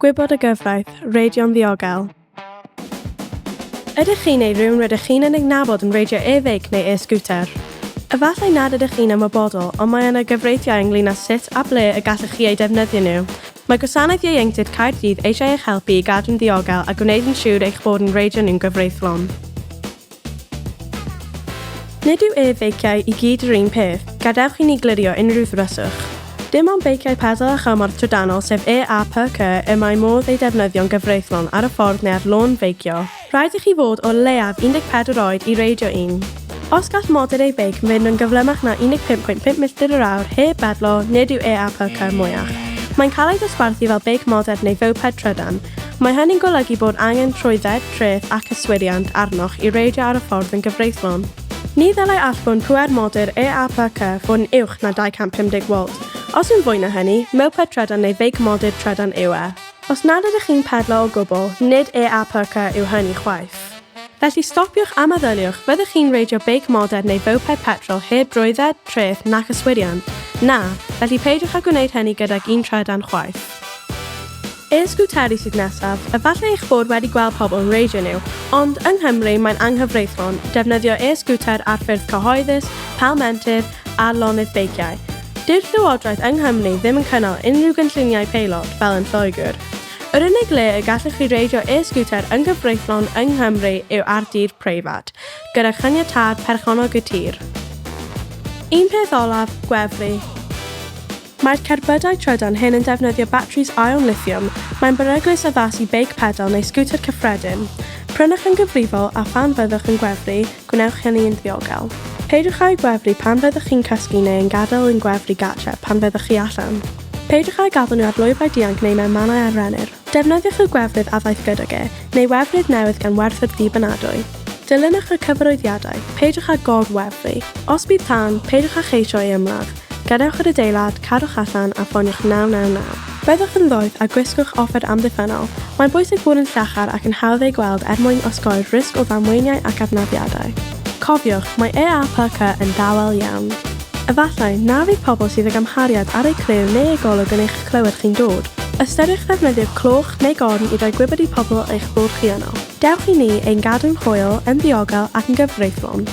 Gwybod y gyfraith, reidio'n ddiogel. Ydych chi neu rywun rydych chi'n yn eignabod yn reidio e-feic neu e-sgwter? Efallai nad ydych chi'n ymwybodol, ond mae yna gyfreithiau ynglŷn â sut a ble y gallech chi eu defnyddio nhw. Mae Gwasanaeth Ieuenctid Caerdydd eisiau eich helpu i gadw'n ddiogel a gwneud yn siŵr eich bod yn reidio nhw'n gyfreithlon. Nid yw e-feiciau i gyd yr un peth, gadewch i ni glirio unrhyw ddryswch. Dim ond beiciau pedal â chymorth trydanol sef EAPC y mae modd eu defnyddio'n gyfreithlon ar y ffordd neu ar lôn feicio. Rhaid i chi fod o leiaf 14 oed i reidio un. Os gall modur ei feic fynd yn gyflymach na 15.5 milltir yr awr heb bedlo, nid yw EAPC mwyach. Mae'n cael ei ddosbarthu fel beic modur neu fowped trydan. Mae hynny'n golygu bod angen trwydded, treth ac yswiriant arnoch i reidio ar y ffordd yn gyfreithlon. Ni ddylai allbwn pŵer modur EAPC fod yn uwch na 250 volt. Os yw'n fwy na hynny, moped trydan neu feic modur trydan yw e. Os nad ydych chi'n pedlo o gwbl, nid EAPC yw hynny chwaith. Felly stopiwch a meddyliwch, fyddech chi'n reidio beic modur neu fowped petrol heb drwydded, treth nac yswiriant? Na, felly peidiwch â gwneud hynny gydag un trydan chwaith. E-sgwteri sydd nesaf, efallai eich bod wedi gweld pobl yn reidio nhw, ond yng Nghymru mae'n anghyfreithlon defnyddio e-sgwter ar ffyrdd cyhoeddus, palmentydd a lonydd beiciau. Dyw'r llywodraeth yng Nghymru ddim yn cynnal unrhyw gynlluniau peilot, fel yn Lloegr. Yr unig le y gallwch chi reidio e-sgwter yn gyfreithlon yng Nghymru yw ar dir preifat, gyda chaniatâd perchennog y tir. Un peth olaf, gwefru. Mae'r cerbydau trydan hyn yn defnyddio batris ion lithiwm, mae'n beryglus addasu beic pedal neu sgwter cyffredin. Prynwch yn gyfrifol a phan fyddwch yn gwefru, gwnewch hynny yn ddiogel. Peidiwch â'u gwefru pan fyddwch chi'n cysgu neu yn gadael yn gwefru gartref pan fyddwch chi allan. Peidiwch â'u gadael nhw ar lwybrau dianc neu mewn mannau a rennir. Defnyddiwch y gwefrydd a ddaeth gydag e, neu wefrydd newydd gan werthwr dibynadwy. Dilynwch y cyfarwyddiadau, peidiwch â gor-wefru. Os bydd tân, peidiwch â cheisio ei ymladd. Gadewch yr adeilad, cadwch allan a ffoniwch 999. Byddwch yn ddoeth a gwisgwch offer amddiffynnol. Mae'n bwysig bod yn llachar ac yn hawdd ei gweld er mwyn osgoi'r risg o ddamweiniau ac anafiadau. Cofiwch, mae EAPC yn dawel iawn. Efallai na fydd pobl sydd ag amhariad ar eu clyw neu eu golwg yn eich clywed chi'n dod. Ystyriwch ddefnyddio cloch neu gorn i roi gwybod i pobl eich bod chi yno. Dewch i ni ein gadw'n hwyl, yn ddiogel ac yn gyfreithlon.